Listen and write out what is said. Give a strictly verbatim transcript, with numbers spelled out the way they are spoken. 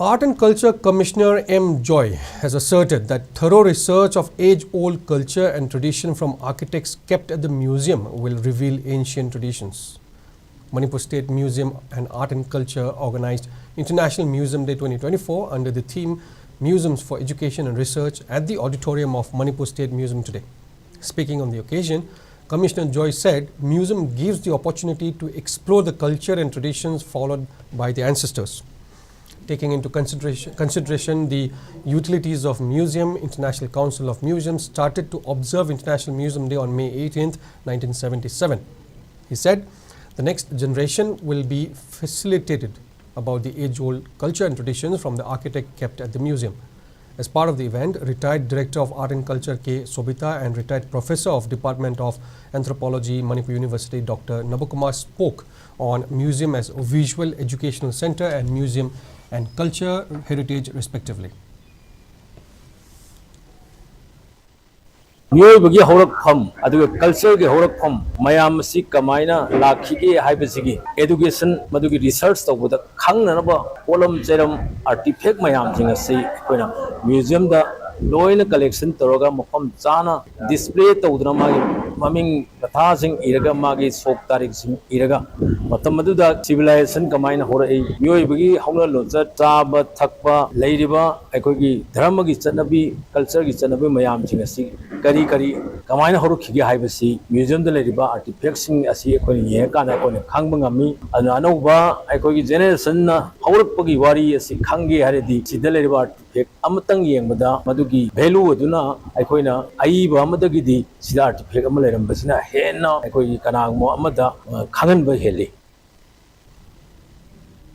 Art and Culture Commissioner M Joy has asserted that thorough research of age-old culture and tradition from architects kept at the museum will reveal ancient traditions. Manipur State Museum and Art and Culture organized International Museum Day twenty twenty-four under the theme Museums for Education and Research at the auditorium of Manipur State Museum today. Speaking on the occasion, Commissioner Joy said museum gives the opportunity to explore the culture and traditions followed by the ancestors. Taking into consideration, consideration the utilities of museum, International Council of Museums started to observe International Museum Day on May eighteenth, nineteen seventy-seven. He said the next generation will be facilitated about the age-old culture and traditions from the architect kept at the museum. As part of the event, retired Director of Art and Culture K Sobita and retired Professor of Department of Anthropology, Manipur University, Doctor Nabakumar spoke on museum as visual educational center and museum and culture heritage respectively. ꯃꯤꯑꯣꯏꯕꯒꯤ ꯍꯧꯔꯛꯐꯝ ꯑꯗꯨꯒ ꯀꯜꯆꯔꯒꯤ ꯍꯧꯔꯛꯐꯝ ꯃꯌꯥꯝ ꯑꯁꯤ ꯀꯃꯥꯏꯅ ꯂꯥꯛꯈꯤꯒꯦ ꯍꯥꯏꯕꯁꯤꯒꯤ education, ꯃꯗꯨꯒꯤ ꯔꯤꯁꯔꯁ ꯇꯧꯕꯗ ꯈꯪꯅꯅꯕ ꯄꯣꯠꯂꯝ ꯆꯩꯔꯝ, ꯑꯥꯔꯇꯤꯐꯦꯛ ꯃꯌꯥꯝꯁꯤꯡ ꯑꯁꯤ ꯑꯩꯈꯣꯏꯅ ꯃ꯭ꯌꯨꯖꯤꯌꯝꯗ ꯂꯣꯏꯅ ꯀꯂꯦꯛꯁꯟ ꯇꯧꯔꯒ ꯃꯐꯝ ꯆꯥꯅ ꯗꯤꯁꯄ꯭ꯂꯦ ꯇꯧꯗꯨꯅ ꯃꯥꯒꯤ ꯃꯃꯤꯡ ꯃꯊꯥꯁꯤꯡ ꯏꯔꯒ, ꯃꯥꯒꯤ ꯁꯣꯛ ꯇꯥꯔꯤꯛꯁꯤꯡ ꯏꯔꯒ, ꯃꯇꯝ ꯑꯗꯨꯗ ꯁꯤꯚꯤꯂꯥꯏꯖꯦꯁꯟ ꯀꯃꯥꯏꯅ ꯍꯧꯔꯛꯏ, ꯃꯤꯑꯣꯏꯕꯒꯤ ꯍꯧꯅ ꯂꯣꯟꯆꯠ, ꯆꯥꯕ ꯊꯛꯄ, ꯂꯩꯔꯤꯕ ꯑꯩꯈꯣꯏꯒꯤ ꯙꯔꯃꯒꯤ ꯆꯠꯅꯕꯤ, ꯀꯜꯆꯔꯒꯤ ꯆꯠꯅꯕꯤ ꯃꯌꯥꯝꯁꯤꯡ ꯑꯁꯤ ꯀꯔꯤ ꯀꯔꯤ ꯀꯃꯥꯏꯅ ꯍꯧꯔꯛꯈꯤꯒꯦ ꯍꯥꯏꯕꯁꯤ ꯃ꯭ꯌꯨꯖꯤꯌꯝꯗ ꯂꯩꯔꯤꯕ ꯑꯥꯔꯇꯤꯐꯦꯛꯁꯤꯡ ꯑꯁꯤ ꯑꯩꯈꯣꯏꯅ ꯌꯦꯡꯉꯀꯥꯟꯗ ꯑꯩꯈꯣꯏꯅ ꯈꯪꯕ ꯉꯝꯃꯤ꯫ ꯑꯗꯨꯅ ꯑꯅꯧꯕ ꯑꯩꯈꯣꯏꯒꯤ ꯖꯦꯅꯦꯔꯦꯁꯟꯅ ꯍꯧꯔꯛꯄꯒꯤ ꯋꯥꯔꯤ ꯑꯁꯤ ꯈꯪꯒꯦ ꯍꯥꯏꯔꯗꯤ ꯁꯤꯗ ꯂꯩꯔꯤꯕ ꯑꯥꯔꯇꯤꯐꯦꯛ ꯑꯃꯇꯪ ꯌꯦꯡꯕꯗ ꯃꯗꯨꯒꯤ ꯚꯦꯂꯨ ꯑꯗꯨꯅ ꯑꯩꯈꯣꯏꯅ ꯑꯏꯕ ꯑꯃꯗꯒꯤꯗꯤ ꯁꯤꯗ ꯑꯥꯔꯇꯤꯐꯦꯛ ꯑꯃ ꯂꯩꯔꯝꯕꯁꯤꯅ ꯍꯦꯟꯅ ꯑꯩꯈꯣꯏꯒꯤ ꯀꯅꯥꯒꯨꯝꯕ ꯑꯃꯗ, ꯑ, ꯈꯪꯍꯟꯕ ꯍꯦꯜꯂꯤ꯫